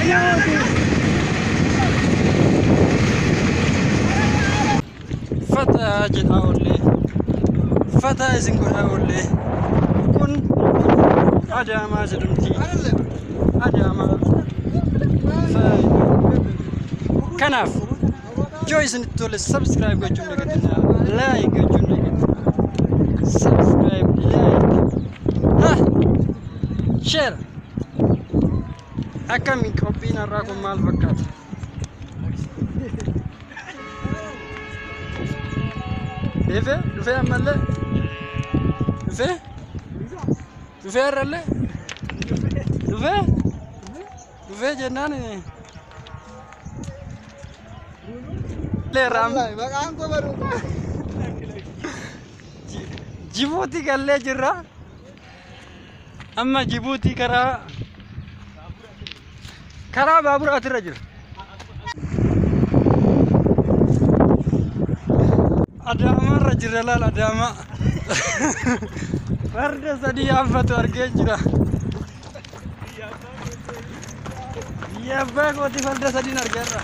Jibuutii. Fataa jedhaa oollee. Fataa isin godhaa oollee. Kun Adaamaa jedhamti. Adaamaa. Kanaaf yoo isinitti tole subscribe gochuun dagatinaa, like gochuun dagatinaa. Subscribe, like, ha, share. Akkami qophiin har'aa kun maal fakkaata? Dhufee dhufee ammallee dhufee dhufee har'allee dhufee dhufee jennaan leerraam. Maqaan koo baruu. Jibuutii gallee jirra. Amma Jibuutii karaa baaburaatirra jira. Adaamaarra jirra laal Adaamaa. Farda sadii yaabbatu argee jira. Biyya abbaa kooti farda sadiin argeerra.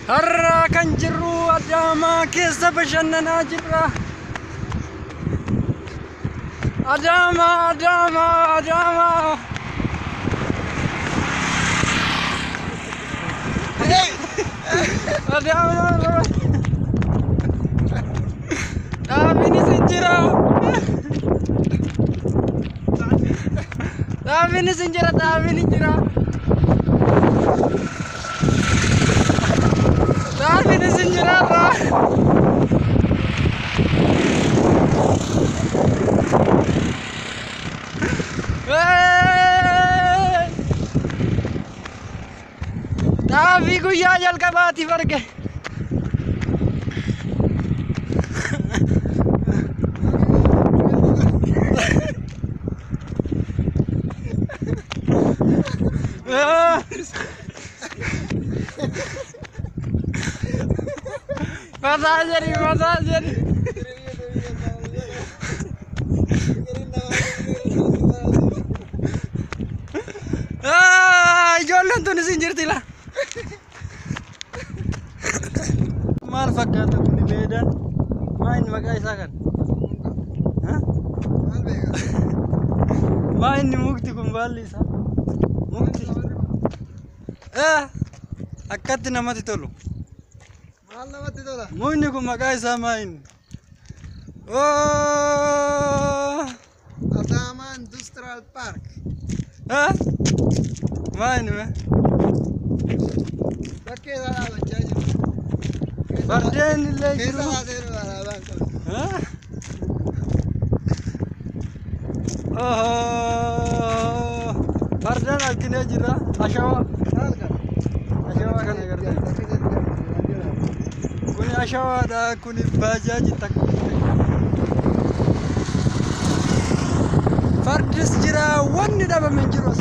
Har'a kan jirru Adaamaa keessa bashannanaa jirra. Adaamaa, Adaamaa, Adaamaa. Adaamaa. Xaafiinis hin jira. Xaafiinis hin jira, xaafiin hin jira. Xaafiinis hin jira irraa. Xaafii guyyaa jalqabaatiif arge. Mataa jedhi, mataa jedhi. Ijoolleen tun isin jirti la. Maal fakkaata kun meedaan? Maa inni maqaa isaa kan? Maal beeka? Maa inni mukti kun baalli isaa? Mukti. Akkatti namatti tolu. Maal namatti tola? Mukni kun maqaa isaa maa inni? Oh! Adaamaa Industrial Park. Maa inni mee? Bakkee isaa dhaabachaa jiru. Fardeen illee Keessa jiru. baasee jiru alaabaan qabu. Oh! Fardeen arginee jirra. Ashawaa. Maal kana? Ashawaa kana agartee. Kuni ashawaadha. Kuni baajaaji takka. Fardis jira. Wanni dhabame hin jiru as.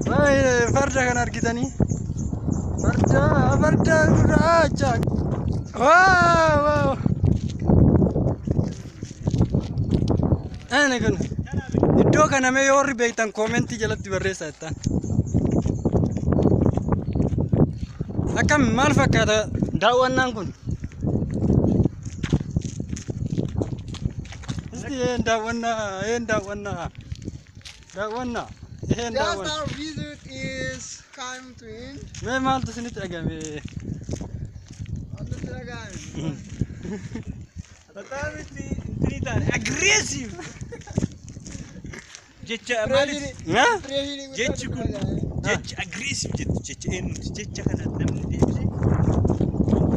Baay'ee farda kana argitanii. Farda farda gurraacha. Waaw waaw. Ani kun iddoo kana mee yoo warri beektan koomentii jalatti barreessaa jettaan. Akkam maal fakkaata daawwannaan kun? Isti een daawwannaa, een daawwannaa, daawwannaa, een Just daawwannaa. our visit is come to end. Mee maaltu isinitti dhagahame? Wanti dhagahame. Bataamitti intini taane aggressive. Jecha maaliif Ha? jechi kun jecha aggressive jettu jecha eenyuti jecha kana namni deebisee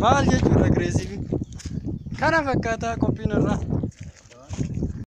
Maal jechuudha aggressive? Kana fakkaataa qophiin irraa.